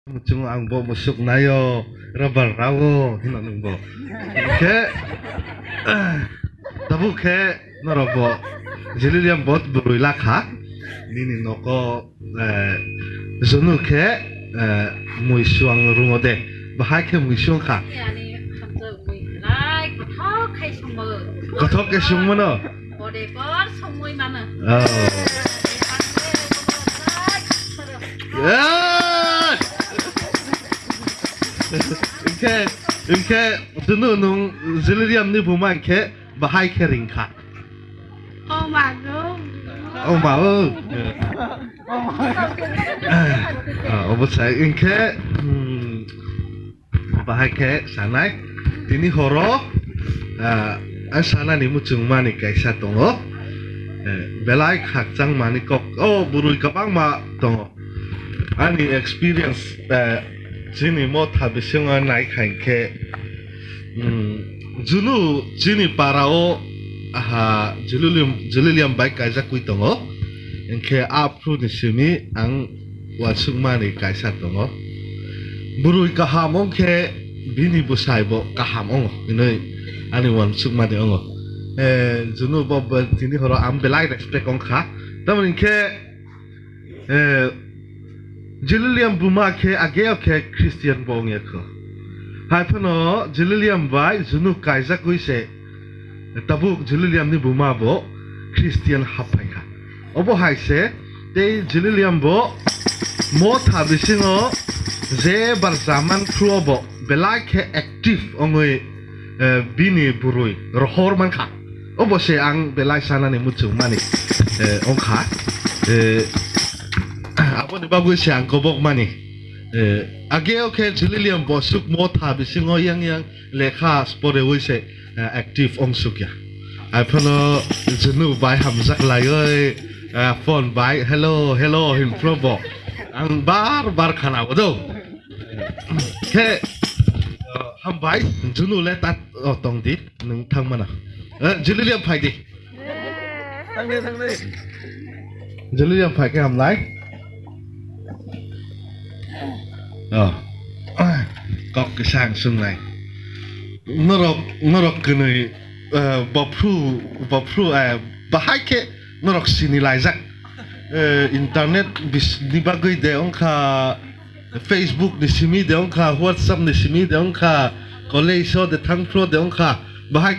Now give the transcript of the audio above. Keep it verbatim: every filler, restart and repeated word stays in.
Muchungo ang bo musuk naio, rubber rao, hino nung bo. Khe, tabuk khe norok bo, Jililiam bo bwrwi lakha, nini noko, eh, junu khe, eh, muisuang rungo de, bahai khe muisuang kha. Ani hamjak mui lai, kothok khai songmo. Kothok khe songmano? Bode bor songmoi mano. Oh. Hwnkhe, hwnkhe, dunu nung Jililiam ni buma hwnkhe bahai khe ringkha. Oh, mago. Oh, ma, oh. Ah, obo sai, hwnkhe, hmm, bahai khe sanai, tini horo, ah, a sanani muchungmani kaisa tongo. Eh, belai khakchangmani kok, oh, bwrwi kwbangma tongo. Ani experience, eh, chini motha bisingo nai kha hinkhe, mm, junu chini parao, aha, Jililiam, Jililiam bai kaijakwi tongo. Hinkhe a phuru ni simi ang uansukmani kaisa tongo. Bwrwi kaham wngkhe bini bwsai bo kaham wngo hinwi ani uansukmani wngo. Eh, junu bo, bo tini horo ang belai respect wngkha. Tamoni hinkhe, eh, Jililiam buma khe ageo khe Christian bo wngya kho. Hai phano Jililiam bai junu kaijakwi se tabuk Jililiam ni buma bo Christian hap phaikha. Obo hai se tei Jililiam bo motha bisingo je bar jaman phruo bo belai khe active wngwi, eh, bini bwrwi rohor mankha. Obo se ang belai sanani muchungmani, eh, wngkha. Eh, aboni bagwi se ang kobokmani. Eh, ageo khe Jililiam bo suk motha bisingo yang yang lekha porewi se, eh, active ongsukya. Hai phano junu bai hamjak laiwi, eh, phone bai, "Hello, hello," hin phro bo. Ang bar bar khana bo do. Khe, eh, hambai, junu le tat, oh, tong di, nung thang mana. Eh, Jililiam phai di. Thang di, thang di. Jililiam phai khe hamlai. Oh. Kok kisa ang sungnai. Norok, norok kwnwi, eh, bophru, bophru, eh, bahai khe norok sini laijak. Eh, internet bis-, ni bagwi de wngkha, Facebook ni simi de wngkha, WhatsApp ni simi de wngkha, college o de thangphru de wngkha, bahai